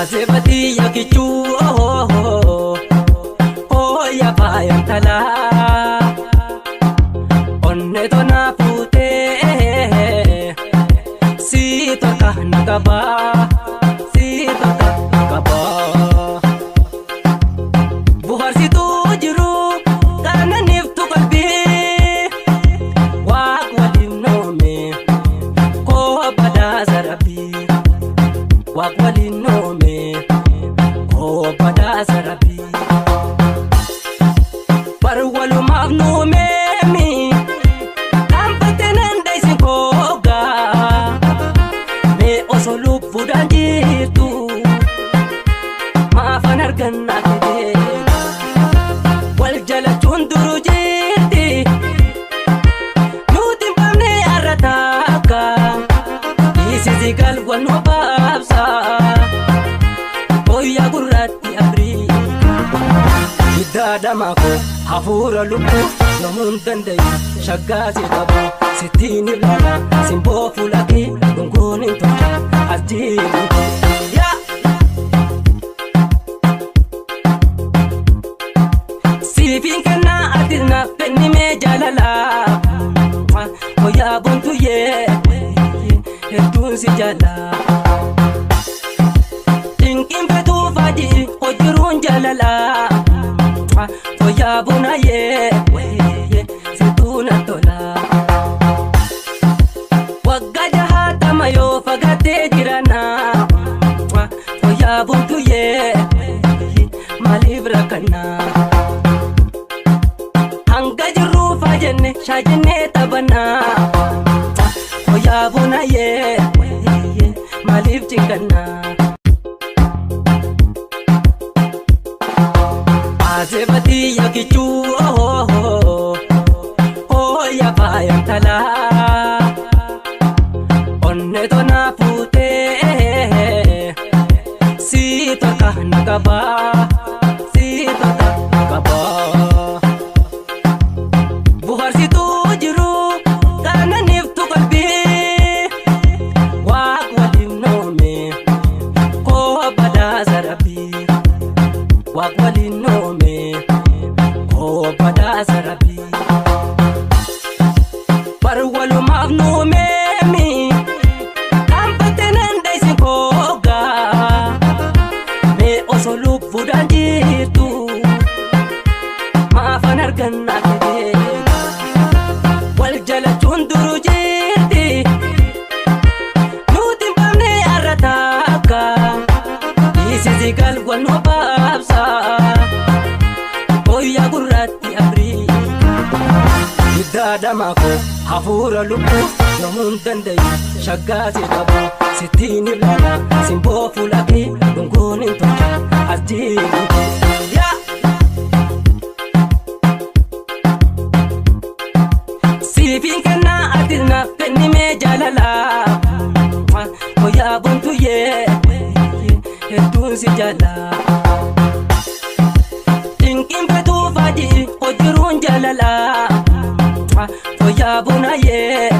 Azebatii yakichuu hooya faayantalaa onne tona fuutee si tolka na qabaa si tolka na qabaa. Buharsituu jiru kananiiftu qalbii waaq waliin noome koo badhaasa rabbii waaq waliin noome koo badhaasa rabbii. Bar walumaaf nuumeemi dhaanfattee nan daysin koogaa mee osoo lubbuudhaan jirtu maafan argannaa fidee wal jalachuun duru jirti nuti hin baafne har'a taakka dhiisisi gal wal nu baabsa booyyaa gurraatti Afrikaa. Hiddaadhamaa koo hafuura lubbuu yomuun dandayu shaggaasi qabu sittiin ilaala simboo fuula kee gongoon hin tolcha as jiru yaa. Siifiin kennaa ati naaf kennimee jaalalaa wayyaa bontuyyee hedduun si jaalaa. Dinqiin fetuu faajii hojiruun jaalalaa wayyaa bonayyee situu na tolaa. Waggaa jahaatama yoo fagaatee jiranaa wayyaa bontuyyee maaliif rakkannaa. Hanga jirruufaa jenne shaajennee taphannaa wayyaa bonayyee maaliif cinqannaa. Azebatii yakichuu hooya faayantalaa onne tona fuutee si tolka na qabaa si tolka na qabaa. Buharsituu jiru kananiiftu qalbii waaq waliin noome koo badhaasa rabbii waaq waliin noome koo badhaasa rabbii. Bar walumaaf nuumeemi dhaanfattee nan daysin koogaa mee osoo lubbuudhaan jirtu maafan argannaa fidee wal jalachuun duru jirti nuti hin baafne har'a taakka dhiisisi gal wal nu baabsa booyyaa gurraatti Afrikaa. Hiddaadhamaa koo hafuura lubbuu yomuun dandayu shaggaasi qabu sittiin ilaala simboo fuula kee gongoon hin tolcha as jiru yaa. Siifiin kennaa ati naaf kennimee jaalalaa wayyaa bontuyyee hedduun si jaalaa. Dinqiin fetuu faajii hojiruun jaalalaa wayyaa bonayyee